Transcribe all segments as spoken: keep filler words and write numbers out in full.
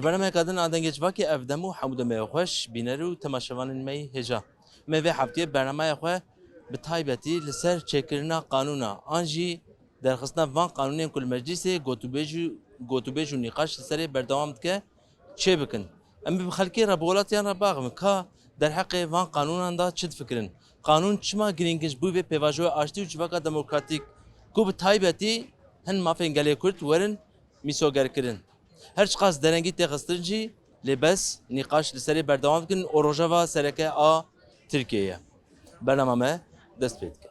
Bernameyeka din a Dengê Civakê, ev dem û hemû demê xweş, bîner û temaşevanên me yî hêja. Me vê heftiyê bernameyê xwe bi taybetî li ser çêkirina qanûna an jî derxistina van qanûnên ku li meclîsê gotûbêj û, gotûbêj û nîqaş li serê berdewam dike, çê bikin. Em ê bi xelkê re, bi welatiyan re biaxivin ka derheqê van qanûnan de çi difikirin? Qanûn çima girîng in ji bo vê pêvajoya aştî û civaka demokratîk ku bi taybetî hin mafên gelê Kurd werin mîsogerkirin? Her çiqas derengî tê xistin jî, lê bes nîqaş li serê berdewam dikin û rojeva sereke a Tirkiyeyê ye. Bernama me dest pê dike.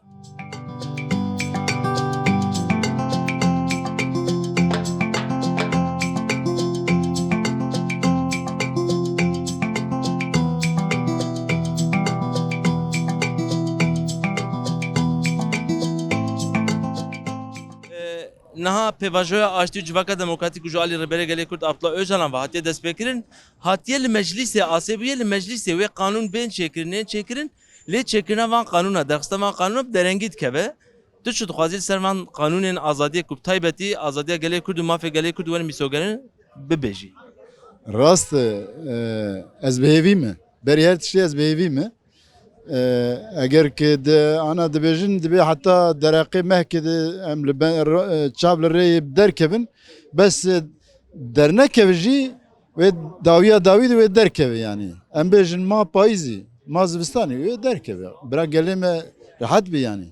Niha pêvajoya aştî û civaka demokratîk û ji alî Rêberê Gelê Kurd Abdullah Ocalan ve hatiye destpêkirin, hatiye li meclîsê asê bûye, li meclîsê wê qanûn bên çêkirin, nên çêkirin, lê çêkirina van qanûna, derxistina van qanûna bi derengî dikeve. Tu çi dixwazî li ser van qanûnên azadiyê ku bi taybetî azadiya gelê Kurd û mafê gelê Kurd werin mîsogerin bibêjî? Rast e, e, ez bi hêvî me. Berî her tiştî ez bi hêvî me. E, eger ki de ana dibêjin, dibê heta derheqê mehkê de em li ben, ro-, e, çav li rêyê derkevin. Bes, e, dernekeve jî wê dawiya dawî de wê derkeve yanî. Em bêjin ma payîzî, ma zivistanê wê derkeve. Bira gelê me rehet be yanî.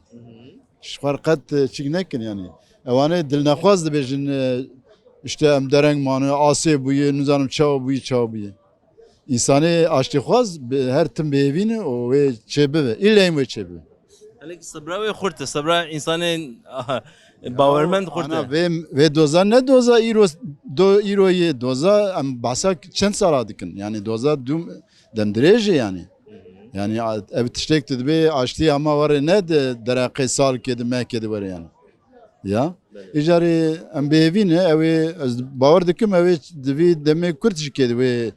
Ji xwe qet, e, çîk nekin yanî. Ewanê dilnexwaz dibêjin, e, işte em dereng mane, asê bûye, nizanim çawa bûye, çawa bûye. Însanê aştîxwaz bi her tim bihêvîne û wê çêbibe. Îleyim wê çêbibe. Hele ki sebra wê xurt e, sebra însanên, aha, bawermend xurt e. Ana vê, vê doza ne doza îro, do, îro yê doza em behsa çend sala dikin. Yanî doza dûm demdirêj e yanî. Yanî a, ev tiştek tu dibê aştî ama were ne de derheqê salkê de mehkê de were yanî. Ya. Belê. Îcarê em bêhêvî ne, ew ê, ez bawer dikim, ew ê di vî demê kurt jî kê di wê,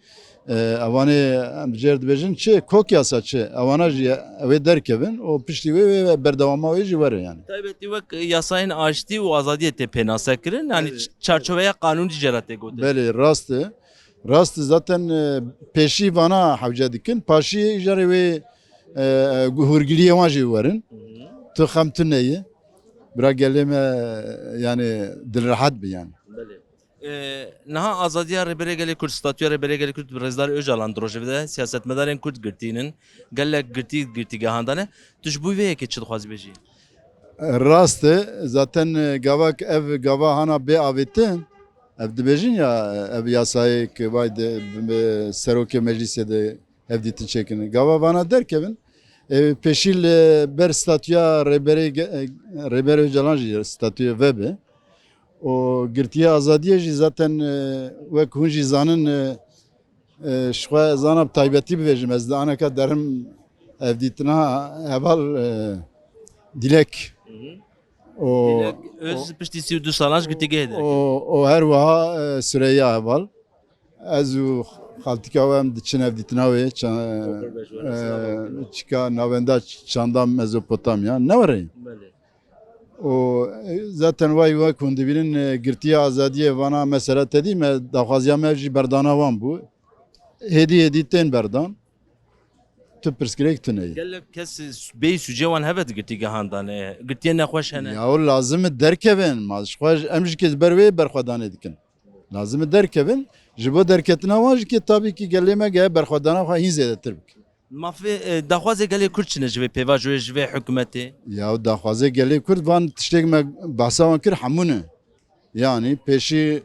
e, evanê em jêr dibêjin çi, kok yasa çi, ewana jî ew ê derkevin û piştî wê, wê berdewama wê jî were yani. Taybetî wek yasayên aştî û azadiyê tê pênasekirin, yani Belê. ç-, çarçoveya qanûnî jê re tê gotin. Belê, rast e. Rast e, zaten, e, pêşî vana hewce dikin, paşî îcarê wê, e, e, hûrgiliyê wan jî werin. Hı hı. Tu xem tu neyê. Bira gelê me, yani, dilrehet bi, yani. Belê. E, niha azadiya Rêberê Gelê Kurd, statûya Rêberê Gelê Kurd bi Rêzdar Ocalan di rojevê de siyasetmedarên Kurd girtînin. Gelek girtî girtîgehan dane. Tu ji bo vê yekê çi dixwazî bêjî? Rast e. Zaten, e, gava, ev gava hana bê avêtin. Ev dibêjin ya, ev yasayê ki vay de, bi serokê meclisê de hevdîtin çêkirin. Gava vana derkevin. E, pêşî li ber statûya Rêberê Ge-, e, Rêber Ocalan jî statûyê vebe. Û girtiya azadiyê jî zaten, e, wek hûn jî zanin, e, e, ji xwe zana bi taybetî bibêjim. Ez di aneka derim hevdîtina heval, e, Dilek. Hı hı. O, Dilek Öz o, piştî sî û du salan ji girtîgehê derket. O, o her wiha, e, Süreyya heval. Ez û xaltika we em diçin hevdîtina wê, ça-, Okur Bej, were e, selamet. Çika navenda çanda Mezopotamya. Ne were? Belê. O, e, zaten way wek hûn dibînin, e, girtiya azadiyê vana mesela tedî me daxwaziya me jî berdana wan bû. Hêdî hêdî tên berdan. Tu pirsgirêk tune ye. Gelek kes bêyî sûcê wan heve di girtîgehan de ne. Girtiyê nexweş hene. Yaw lazim e derkevin. Ma ji xwe, em jî kê ji ber wê berxwedanê dikin. Lazim e derkevin. Ji bo derketina wan jî kê tabî kî gelê me geye berxwedana xwe hîn zêdetir bike. Mafê, e, daxwazê gelê Kurd çi ne ji vê pêvajoyê, ji vê hikûmetê? Yaw daxwazê gelê Kurd van tiştêk me behsa wan kir hemû ne. Yanî pêşî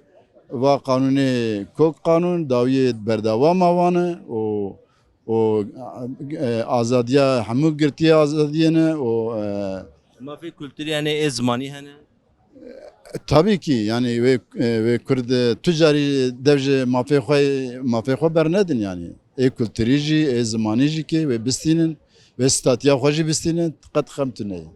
va qanûnê kok qanûn, dawiyê berdewama wan e û, û, e, azadiya hemû girtiya azadiyê ne û, e, Mafê kulturî hene, ê zimanî hene? Tabii ki, yani wê, e, wê Kurd, e, tu carî dev ji mafê xwe, mafê xwe bernedin yani. Ê kulturî jî, ê zimanî jî ki wê bistînin, wê statiya xwe jî bistînin, qet xem tune ye.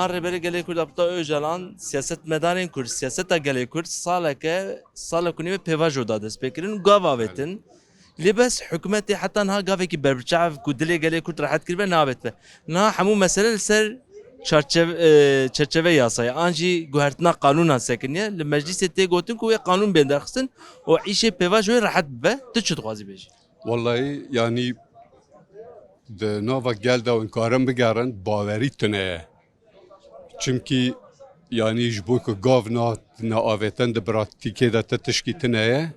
Rêberê Gelê Kurd Abdullah Ocalan, siyasetmedarên Kurd, siyaseta Gelê Kurd saleke, salek û nîvê pêvajo da destpêkirin û gav avêtin. Lê bes hikûmetê heta niha gavekî berbiçav ku dilê gelê Kurd rehet kiribe, nabêtibe. Niha hemû mesele li ser çarçev-, e, çerçeve yasayê an jî guhertina qanûnan sekiniye. Li meclîsê tê gotin ku wê qanûn bên derxistin û îşê pêvajoyê rehet bibe. Tu çi dixwazî bêjî? Wellahî, yanî di nava gel de hûn karin bigerin, bawerî tune ye. Çimkî, yanî ji bo ku gav na, na avêtin di pratîkê de ti tişkî tune ye.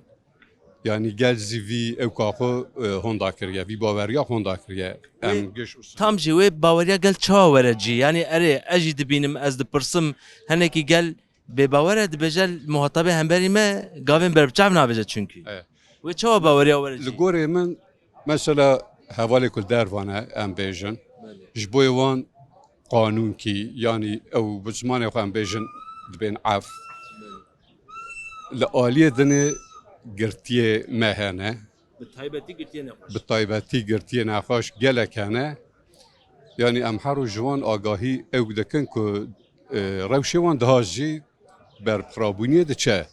Yanî gel zî vî ewka xwe, e, honda kiriye, vî baweriya honda kiriye. Em Wê giş û tam jî wê baweriya gel çawa were cî? Yanî erê, ez jî dibînim, ez dipirsim, henekî gel bêbawer e, dibêje muhatabê hemberî me gavên berbiçav nabêje çunkî. Evet. Wê çawa baweriya were Li cî? Gorê min, mesela, hevalê ku li dervan e, em bêjin, Belê. Ji bo wan qanûnkî, yanî ew bi zimanê xwe em bêjin, dibên ef. Belê. Li aliyê dinê girtiyê me hene. Bi taybetî girtiyê nexweş. Bi taybetî girtiyê nexweş gelek hene. Yanî em her roj ji wan agahî ew dikin ku, e, rewşê wan daha jî berpirabûniyê diçe.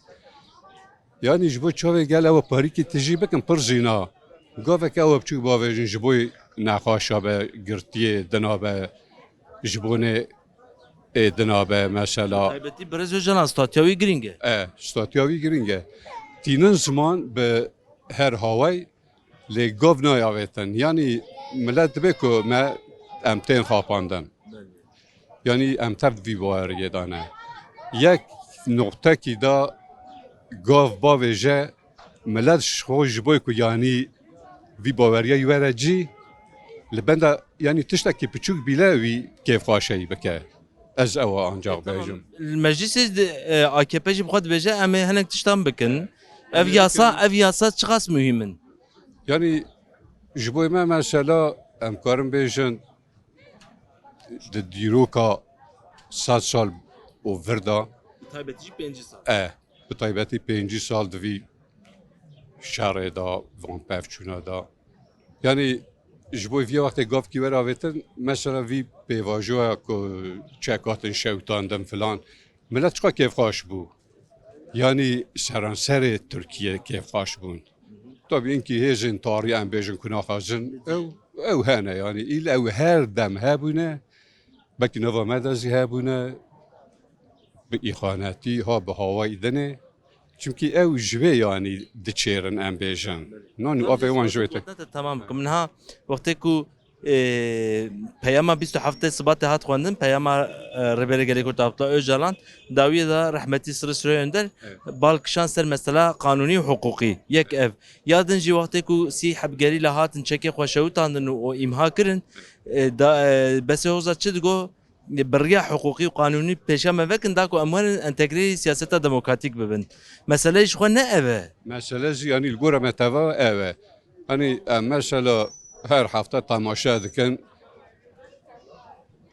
Yanî ji bo çavê gel ew parîkî tijî bikin pir zîna. Gaveke ew biçûk bavêjin ji bo nexweşa be, girtiyê dina be, ji bo nê ê dina be mesela. Taybetî Birêz Ocalan statiya wî girîng e. E, statiya wî girîng e. Tînin ziman bi her haway lê gov nayavêtin. Yanî milet dibê ku me em tên xapandin. Belê. Yanî em tev vî baweriyê de ne. Yek noqtekî de gov bavêje, milet ji xwe ji bo ku yanî vî baweriyê were cî, li benda yanî tiştekî piçûk bîle wî kêfxweşeyî bike. Ez ew ancax E, tamam. Bêjim. Li meclîsê de, e, A K P jî bi xwe dibêje, em ê hinek tiştan bikin. Ev Em ê yasa, bikin. Ev yasa çiqas muhîm in? Yanî ji bo me mesela em karin bêjin di dîroka sed sal û vir de, Bi taybetî jî pêncî sal. E, bi taybetî pêncî sal di vî şerê de, van pevçûna de. Yanî ji bo vî wextê gavkî were avêtin, mesela vî pêvajoya ku çek hatin şewitandin filan, milet çiqa kêfxweş bû. Yanî seranserê Tirkiye kêfxweş bûn. Tabî inkî hêzên tarî em bêjin ku naxwazin, ew, ew hene yanî. Îl ew her dem hebûne, belkî nava me de zî hebûne, bi îxanetî ha bi hawayî dinê. Çimkî ew ji vê yanî diçêrin em bêjin. Nan û avê wan ji wê te. Tamam bikim. Niha wextê ku, e, peyama bîst û heftê Sibatê hat xwendin, peyama, e, Rêberê Gelê Kurd Abdullah Ocalan, dawiyê de rehmetî Sirri Süreyya Önder, Evet. Bal kişan ser mesela qanûnî û hiqûqî. Yek ev. Ya din jî wextê ku sî heb gerîla hatin çekê xwe şewitandin û, û îmha kirin, e, da, e, Besê Hoza çi digo? Bi riya hiqûqî û qanûnî pêşiya me vekin, da ku em werin entegreyî siyaseta demokratîk bibin. Mesele ji xwe ne ev e. Mesele jî, yanî li gora me teva ev e. Hani em mesela her hefte temaşe dikin,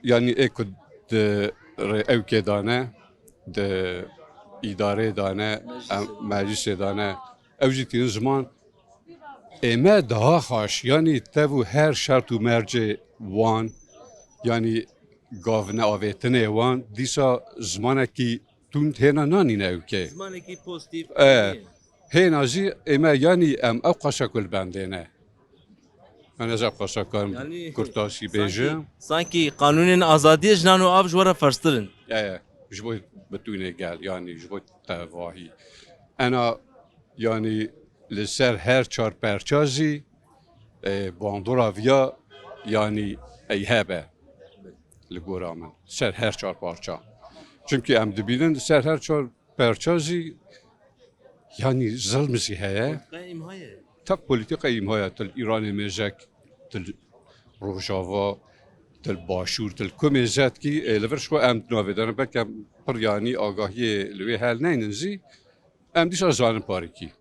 yanî ê ku di rê ewkê de ne, di îdareyê de ne, em, meclîsê de ne, ew jî tînin ziman. Ê me daha xweş, yanî tev û her şert û mercê wan, yanî gav neavêtinê wan, dîsa zimanekî tund hêna nanîne ewkê. Zimanekî pozîtîf, E, hêna jî ê me yanî em ew qasa ku li bendê ne. Em ez ew qasa karim Yanî kurtasî sankî, bêjim. Sankî qanûnên azadiyê jinan û av ji we re ferstir in. E, ji bo bitûnê gel, yanî ji bo tevahî. Ena, yanî li ser her çar perça jî, e, bandora viya, yanî ey hebe li gora min. Ser her çar parça. Çimkî em dibînin ser her çar perça jî, yanî zilm jî heye. Polîtîka îmha ye. Tev polîtîka îmha ye. Til Îranê mêjek, til Rojava, til Başûr, til ku mêjetkî, e, li vir ji xwe em navê derin. Belke em pir yanî agahiyê li wê hel neynin jî. Em dîsa zanin parîkî.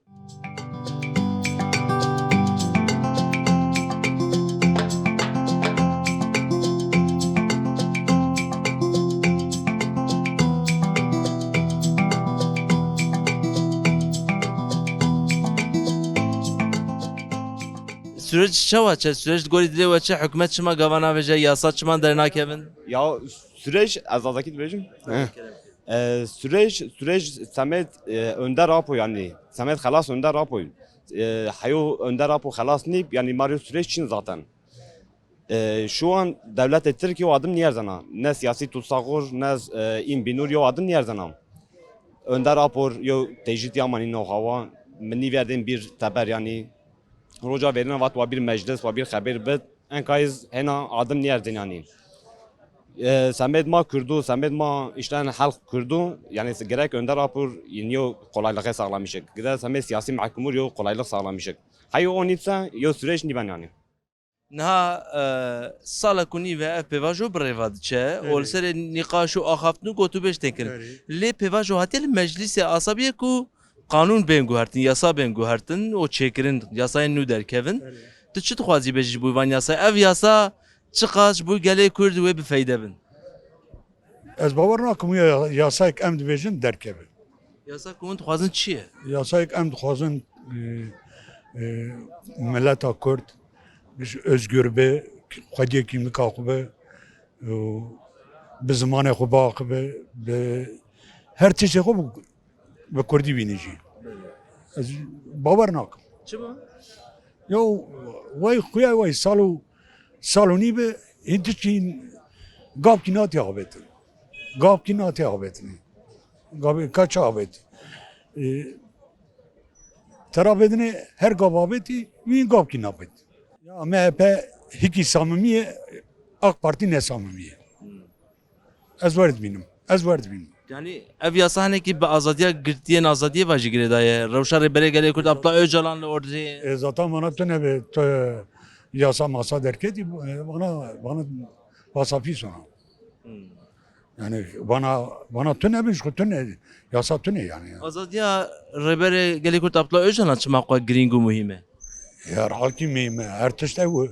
Süreç çawa çe? Süreç li gorî dilê we çi? Hikûmet çima gava navêje? Yasa çima dernakevin? Ya süreç, ez zazakî dibêjim. He. E, süreç, süreç semed, e, Önder Apo yani. Semed xelas Önder Apo. E, heyo Önder Apo xelas nîb, yani mar yo süreç çin zaten. E, şu an devletê Tirkî yo adim nîyerzena. Ne siyasî tutsaxor, ne, e, în bînûr yo adim nîyerzena. Önder Apo yo tecrîd ya manî noxawa, min nîverdên bir teber yani. Roja verîna vat wa bir meclis, wa bir xebêr bit. Enkayîz hêna adim nîyerzên yani. E, semed ma Kurdu, semed ma işten halk Kurdu, yani gerek Önder Apo yo kolaylığı sağlamışık. Gide semed siyasî mahkumur yo kolaylık sağlamışık. Heyo o nîbse yo süreç nîben yani. Niha, e, sala ku nîve ev pêvajo bi rêva diçe û li serê nîqaş û axaftin û gotûbêj tên kirin. Lê pêvajo hatiye li meclîsê asabiyê ku qanûn bên guhertin, yasa bên guhertin û çêkirin, yasayên nû derkevin. Tu çi dixwazî bêjî ji bo van yasayê? Ev yasa çiqas ji bo gelê Kurd wê bi feyde bin? Ez bawer nakim ya-, yasayek em dibêjin derkeve. Yasa ku hûn dixwazin çi ye? Yasayek em dixwazin, e, e, mileta Kurd giş özgür be, xwediyekî mika xwe be, û bi zimanê xwe biaxive, bi her tiştê xwe bi, bi kurdî bînî jî. Ez bawer nakim. Çima? Ya wey xuya wey sal û, sal û nî be, hîn tiştî gavkî nate avêtin. Gavkî nate avêtin. Gavê ka çi avêt? E, Tera vedine her gav avêtî, wî gavkî nabêt. Ya M H P hikî samimî ye, AK Partî ne samimî ye. Ez wer dibînim. Ez wer dibînim. Yani ev yasa hinekî bi azadiya girtiyên azadiyê ve jî girêdaye. Rewşa Rêberê Gelê Kurd Abdullah Öcalan li ordê. E, zaten vana tune be, tu yasa masa derketî, e, vana, vana pasafî sona. Hmm. Yani vana, vana tune be, ji xwe tune, yasa tune yani. Azadiya Rêberê Gelê Kurd Abdullah Öcalan çima xwe girîng û muhîm e? Her halkî muhîm e, her tişt ew e.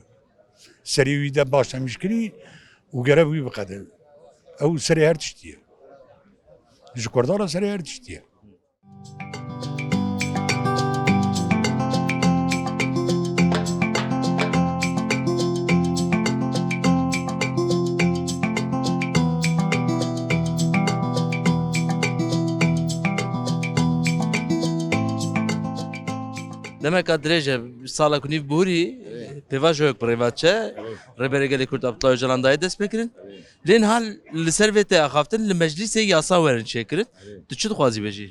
Serê wî de başlamiş kirî û gerek wî biqede. Ew serê her tiştî ye. Ji Kurdan re serê her tiştî ye. Demeka dirêj e, sala ku nîv bihurî, Evet. pêvajoyek bi rêva çe, Evet. Rêberê Gelê Kurd Abdullah Öcalan dayê destpêkirin. Evet. Lê niha li ser vê tê axaftin li meclîsê yasa werin çêkirin. Evet. Tu çi dixwazî bêjî?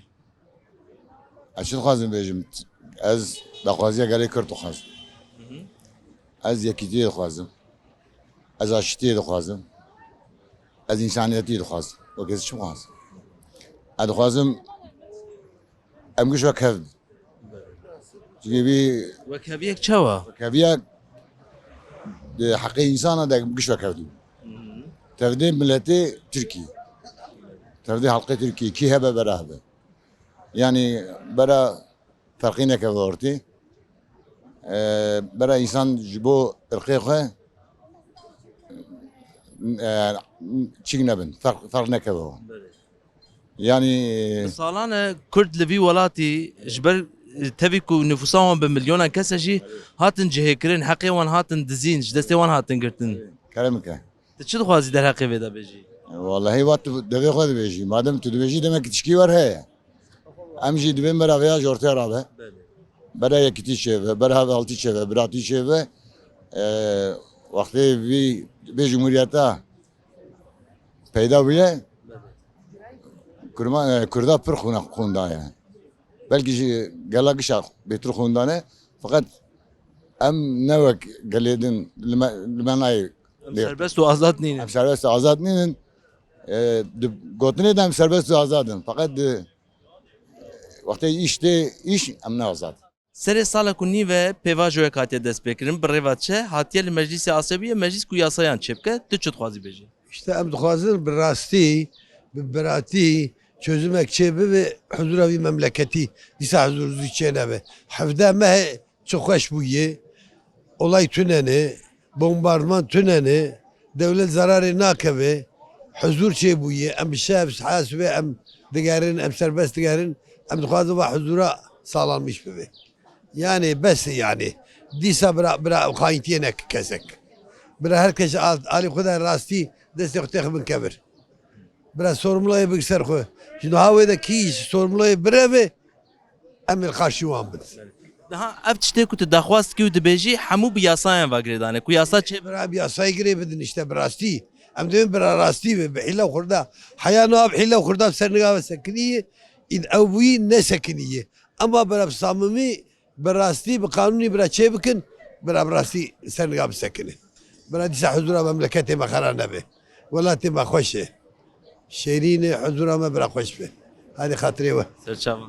Ez çi dixwazim bêjim? Ez daxwaziya gelê Kurd dixwazim. Hı hı. Ez yekîtiyê dixwazim. Ez aşitiyê dixwazim. Ez însaniyetî dixwazim. Wekî ez çi dixwazim? Ez dixwazim em giş wek hev bin. Çünkü bir Wekheviyek çawa? Wekheviyek di heqê însana de giş wek hev dibin. Hı hı. Tevdê miletê Tirkî. Tevdê halkê Tirkî. Kî hebe bera hebe. Yani bera ferqî nekeve ortê. Ee, bera însan ji bo irqê xwe, e, çîk nebin. Ferq, ferq nekeve o. Belê. Yani Bi salan e Kurd li vî welatî ji ber, e, tevî ku nifûsa wan bi milyonan kes e jî hatin cihêkirin, heqê wan hatin dizîn, ji destê wan hatin girtin. Kerem ke. Tu çi dixwazî derheqê vê de bêjî? Wallahî, wat tu devê xwe dibêjî. Madem tu dibêjî, demek ki tişkî wer heye. Em jî dibên bera vêya ji ortê rabe. Belê. Bera yekîtî çêbe, bera hevaltî çêbe, biratî çêbe. Ee, wextê vî, vê cumhuriyeta peyda bûye, Kurma-, e, Kurda pir xûna, xûn daye. Belkî ji gela gişa bêtir xûn dane, feqet em ne wek gelê din li me, li me nayê. Em serbest û azad nînin. Em serbest û azad nînin. E, di gotinê de em serbest û azad in. Feqet di wextê îş tê îş, em ne azad. Serê salek û nîv e pêvajoyek hatiye destpêkirin, bi rêva çe hatiye li meclîsê asê bûye, meclîs ku yasayan çêbike, tu çi dixwazî bêjî? İşte em dixwazin bi rastî, bi biratî çözümek çêbibe, huzura vî memleketî dîsa huzur zî çênebe. Hevdeh meh çi xweş bûye, olay tunene, bombardman tunene, dewlet zararê nakeve, huzur çêbûye, em bi şev, siha, sibê em digerin, em serbest digerin, em dixwazin va huzura salanmiş bibe. Yani bes e yani. Dîsa bira, bira xayîntiyê neke kesek. Bira her kes al-, alî xwe de rastî destê xwe têxe bin kevir. Bira sorumlulığê bik ser xwe. Ji niha wê de kî ji sorumlulığê bireve, em ê li qarşî wan bin. Niha ev tiştê ku tu daxwaz dikî û dibêjî hemû bi yasayan ve girêdane. Ku yasa çê Bira em yasayê girê bidin işte bi rastî. Em dibên bira rastî be, bi hîle û xurda. Heya niha bi hîle û xurda bi ser niha ve sekinî ye. Îd ew bûyî nesekinî ye. Ema bira bi samimî, bi rastî, bi qanûnî bira çê bikin, bira bi rastî ser niha bisekine. Bira dîsa huzura memleketê me xera nebe. Welatê me xweş e. Şêrîn e, huzura me bira xweş be. Hadi xatirê we. Serçava.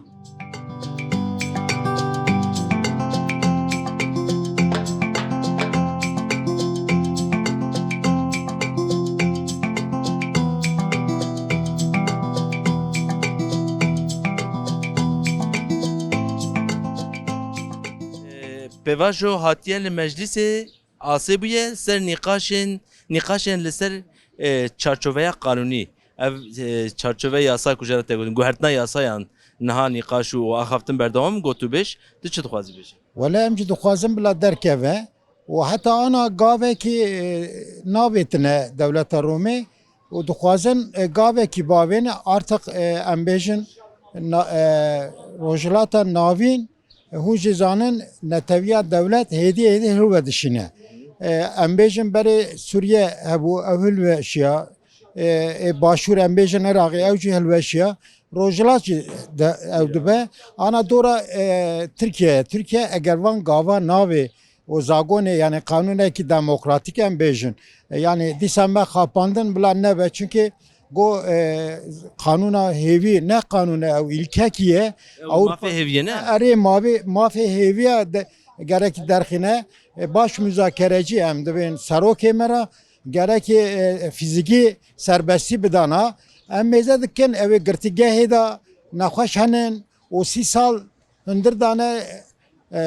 Pêvajo hatiye li meclîsê asê bûye ser nîqaşên, nîqaşên li ser, e, çarçoveya qanûnî. Ev, e, çarçoveya yasa ku jê re te gotin, guhertina yasayan niha nîqaş û axaftin berdewam in, gotûbêj, tu çi dixwazî bêjî? Wele em jî dixwazin bila derkeve û heta ana gavekî, e, navêtine dewleta Romê û dixwazin, e, gavekî bavêne artık, e, em bêjin na-, e, Rojhilata Navîn Hûn jî zanin, netewiya dewlet hêdî hêdî hilwe dişîne. E, em bêjin berê Sûriye hebû, ew hilweşiya. E, e, Başûr em bêjin Iraqê, ew jî hilweşiya. Rojhilat jî de, ew dibe. Ana dora, e, Tirkiye. Tirkiye eger van gava navê û zagonê, yani qanûnekî demokratîk em bêjin. E, yani dîsa me xapandin bila nebe. Çünkü Go, e, qanûna hêvî ne qanûne ew îlkekî ye. Ew Ewropa mafê hêviyê ne? Erê, mavê, mafê hêviya de, gerekî derxîne. E, baş muzakerecî em dibên serokê me re gerekî, e, fîzîkî serbestî bidana. Em mêze dikin ew ê girtîgehê de nexweş henin û sî sal hundir dane, e,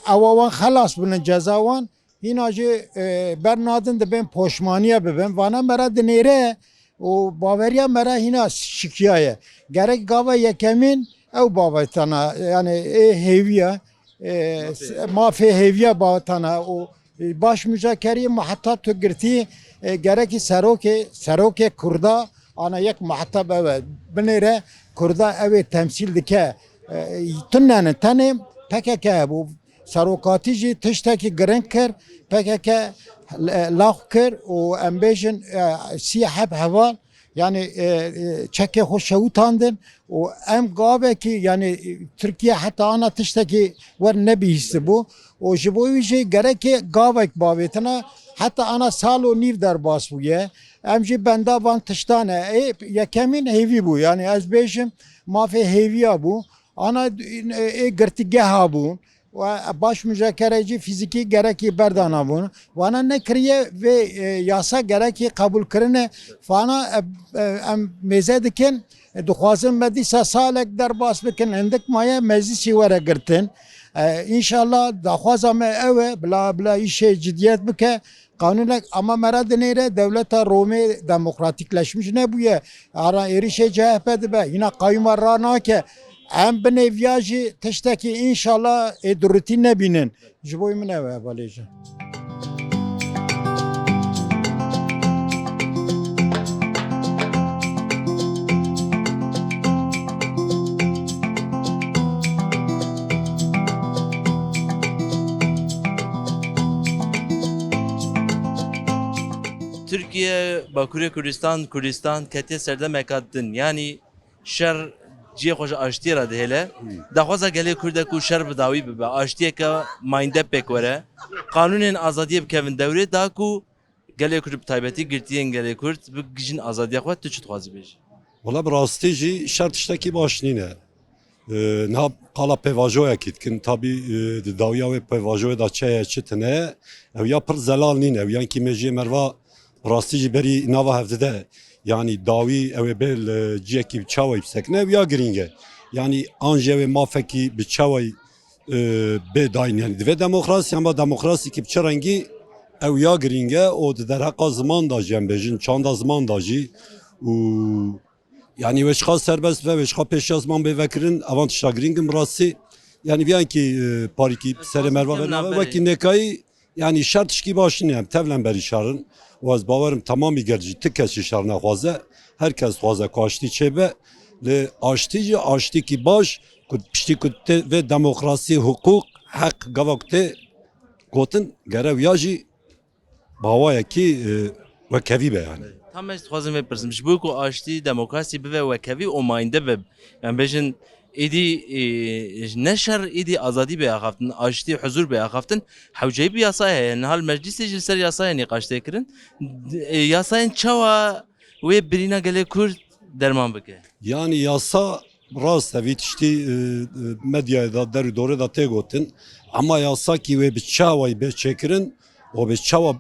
ewa wan xelas binin ceza wan. Hîna jî, e, bernadin dibên poşmaniye bibin. Vana me re dinêre û baveriya me re hîna şikiyaye. Gerek gava yekemîn ew bavetana, yani ê hêviya, e, mafê hêviya bavetana û, e, baş muzakerî me heta tu girtî, e, gerekî serokê, serokê Kurda, ana yek muhetab ew e. Binêre Kurda ew ê temsîl dike. E, tunene tenê P K K hebû. Serokatî jî tiştekî giring kir, P K K lax kir û em bêjin, e, sî heb heval, yani, e, e, çekê xwe şewitandin û em gavekî, yani, e, Tirkiye heta ana tiştekî wer nebihîstibû û ji bo wî jî gerekê gavek bavêtina heta ana sal û nîv derbas bûye. Em jî benda van tiştan e. Ê, yekemîn hêvî bû, yani ez bêjim mafê hêviya bû. Ana, e, ê girtîgeha bûn. Û baş muzakerecî fîzîkî gerekî berdana bûn. Wana nekiriye vê, e, yasa gerekî qebûl kirine. Fana, e, e, em mêze dikin. E, dixwazin me dîsa salek derbas bikin. Hindik maye meclîsî were girtin. E, înşallah daxwaza me ew e. Bila, bila îşê cidiyet bike. Qanûnek ama me re dinêre dewleta Romê demokratîkleşmiş nebûye. Ara êrişê C H P dibe. Hîna qayûma ranake. Em binê viya jî tiştekî înşallah ê durûtî nebînin. Ji bo min ew e, hevalê ji. Tirkiye, Bakurê Kurdistan, Kurdistan ketiye serdemeka din. Yanî şer cihê xwe ji aştiyê re dihêle. Hmm. Daxwaza gelê Kurd e ku şer bi dawî bibe, aştiyeke mayînde pêk were. Qanûnên azadiyê bikevin dewrê da ku gelê Kurd, bi taybetî girtiyên gelê Kurd, bigihîjin azadiya xwe. Tu çi dixwazî bêjî? Wela bi rastî jî şer tiştekî baş nîne. E, niha qala pêvajoyekî dikin. Tabî, e, di dawiya wê pêvajoyê de çi heye, çi tune ye, ew ya pir zelal nîne. Ew yankî mejiyê merva bi rastî jî berî nava hevdide. Yanî dawî ew ê bê li ciyekî bi çawayî bisekine, ew ya girîng e. Yanî an jî ew ê mafekî bi çawayî, e, bê dayîn. Yanî divê demokrasî, ama demokrasîkî bi çi rengî, ew ya girîng e û di derheqa ziman de jî em bêjin, çanda ziman de jî û Yanî wê çiqas serbest be, wê çiqas pêşiya ziman bê vekirin, evan tişta girîng in bi rastî. Yanî viyankî, e, parîkî serê merva bernabe, wekî nêkayî, yanî şer tişkî baş nîne, em tevlen berî şerin. Û ez bawerim temamî gel jî ti kes jî şer nexwaze. Her kes dixwaze ku aştî çêbe. Lê aştî jî aştîkî baş ku piştî ku tê vê demokrasî, hiqûq, heq gava ku tê gotin, gere wiya jî bi awayekî, e, wekevî be yanî. Tam ez dixwazim vê pirsim. Ji bo ku aştî, demokrasî bibe wekevî û mayînde be. Em bêjin êdî, e, ne şer, êdî azadî bê axaftin, aştî, huzur bê axaftin. Hewceyî bi yasayê heye. Niha li meclîsê jî li ser yasayê nîqaş tê kirin. D-, e, yasayên çawa wê birîna gelê Kurd derman bike? Yanî yasa rast e, vî tiştî, e, e, medyayê de, der û dorê de tê gotin. Ema yasakî wê bi çi awayî bê çêkirin û bi çawa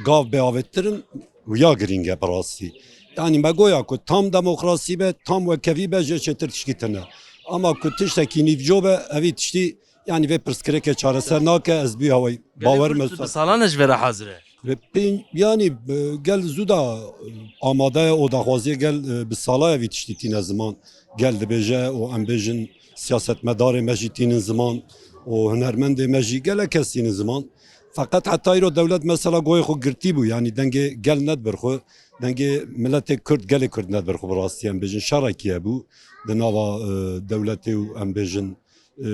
gav bê avêtirin, wiya girîng e bi rastî. Yanî me goya ku tam demokrasî be, tam wekevî be, jê çêtir tişkî tune. Ema ku tiştekî nîvco be, evî tiştî, yanî vê pirsgirêkê çareser nake, ez bî hawayî bawer me. Bi salan e ji vê re hazir e. Ve pê-, yanî, e, gel zû da, e, amade ye û daxwaziyê gel, e, bi sala ye vî tiştî tîne ziman. Gel dibêje û em bêjin siyasetmedarê me jî tînin ziman û hunermendê me jî gelek kes tînin ziman. Feqet heta îro dewlet mesela goyê xwe girtî bû, yanî dengê gel nedibir xwe, dengê miletê Kurd, gelê Kurd nedibir xwe bi rastî em bêjin. Şerekî hebû di nava, e, dewletê û em bêjin, e,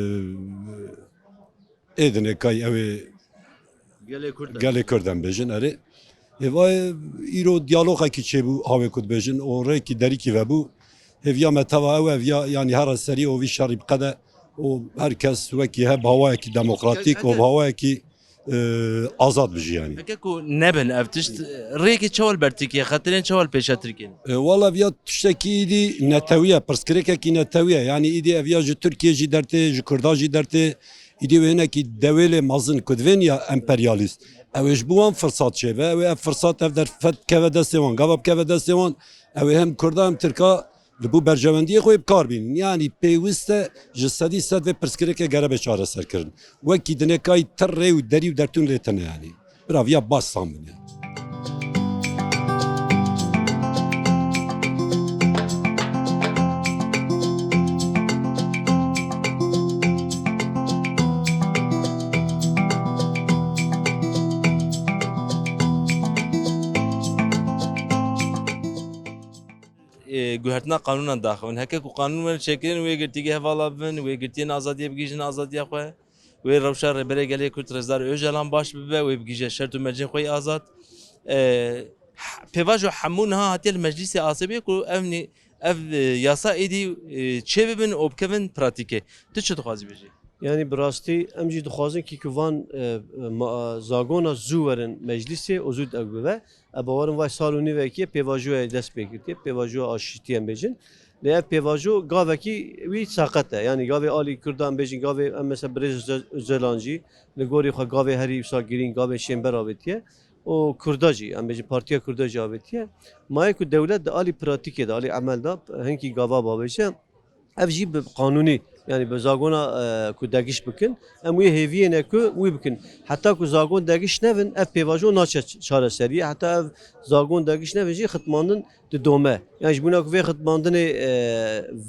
ê dinê kay ew ê gelê Kurd e. Gelê Kurd em bêjin, erê. Ê vay îro diyalogekî çêbû, hawê ku dibêjin, û rêkî derîkî vebû. Hêviya me teva ew e, viya, yanî here serî û vî şerî biqede û her kes wekî he bi hawayekî demokratîk û bi hawayekî, e, azad bijî yanî. Heke ku nebin ev tişt, rêkê çawa li ber Tirkiye, xeterên çawa li pêşa Tirkiye? E, wala viya tiştekî îdî netewî ye, pirsgirêkekî netewî ye. Yanî îdî ev ya ji Tirkiye jî dertê, ji Kurda jî dertê, Îdî wê hinekî dewêlê mezin ku divên ya emperyalîst, ew ê ji bo wan firsat çêbe, ew ê ev firsat, ev derfet keve destê wan, gava bikeve destê wan, ew ê hem Kurda hem Tirka li bo berjewendiyê xwe yê bi kar bînin. Yanî pêwist e ji sedî sed vê pirsgirêkê gere bê çareserkirin. Wekî dinê kayî ti rê û derî û dertûn lê tune yanî. Bira viya baş san bûne. Ê, guhertina qanûnan daxivin. Heke ku qanûn werin çêkirin, wê girtîgehê vala bibin, wê girtiyên azadiyê bigihîjin azadiya xwe. Wê rewşa Rêberê Gelê Kurd Rêzdar Ocalan baş bibe, wê bigihîje şert û mercên xwe yê azad. E, pêvajo hemû niha hatiye li meclîsê asê bûye ku ev nî-, ev, e, yasa êdî, e, çêbibin û bikevin pratîkê. Tu çi dixwazî bêjî? Yanî bi rastî em jî dixwazin kî ku van, e, e, ma-, zagona zû werin meclîsê û zû dewr bibe. Em bawerin vay sal û nîvekê pêvajoyê dest pê girtiye, pêvajoya aşîtî em bêjin. Lê ev pêvajo gavekî wî saqet e. Yanî gavê alî Kurdan bêjin, gavê em mesela birêz Öze-, Öcalan jî li gorî xwe gavê herî wisa girîng, gavê şênber avêtiye. Û Kurda jî, em bêjin Partiya Kurda jî avêtiye. Ma yê ku dewlet di alî pratîkê de, alî emel de hinkî gava bavêje, ev jî bi qanûnî, yanî bi zagona, e, ku degiş bikin, em wê hêviyê ne ku wî bikin. Heta ku zagon degiş nevin, ev pêvajo naçe ç-, çareseriyê. Heta ev zagon degiş nevin jî xitmandin didome. Yanî ji bona ku vê xitmandinê, e,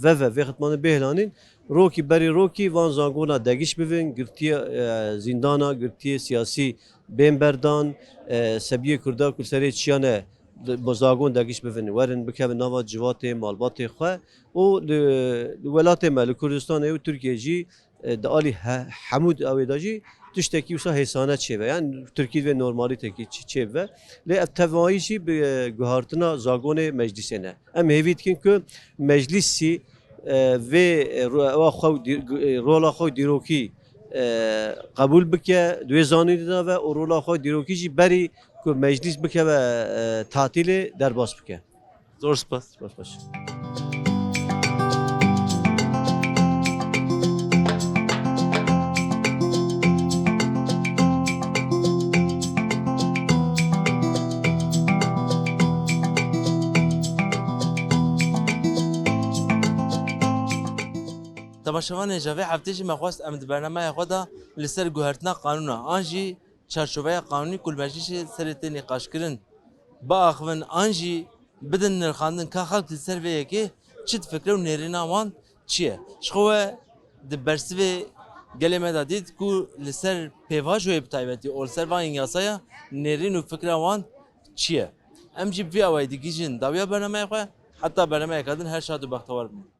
veve, vê xitmandin bêhlanîn, rokî berî rokî van zagona degiş bivin, girtiye, e, zîndana, girtiye siyasî bên berdan, e, sebiyê Kurda ku serê çiyane di, bi zagon degiş bivin, werin bikevin nava civatê, malbatê xwe û li, li welatê me, li Kurdistanê û Tirkiye jî, e, di alî he-, hemû di ew ê de jî tiştekî wisa hêsane çêbe. Yan Tirkî divê normalîtekî çi-, çêbibe. Lê ev tevayî jî bi, e, guhartina zagonê meclîsê ne. Em hêvî dikin ku meclîsî, e, vê, e, ro-, ewa xwe dî-, e, rola xwe dîrokî, e, qebûl bike, di wê zanînê de ve û rola xwe dîrokî jî berî ku meclîs bikeve, e, tatîlê derbas bike. Zor spas. Spas, spas. Temaşevanê, ji vê heftê jî me xwest em di bernameya xwe de li ser guhertina qanûna an jî çarçoveya qanûnî ku li meclîsê serê tê nîqaşkirin biaxivin an jî bidin nirxandin ka xelk li ser vê yekê çi difikire û nêrîna wan çi ye. Ji xwe we Di bersivê gelê me de dît ku li ser pêvajoyê bi taybetî û li ser van yasaya nêrîn û fikra wan çi ye. Em jî bi vî awayî digihîjin dawiya bernameya xwe, heta bernameyeke din her şad û bextewar bin.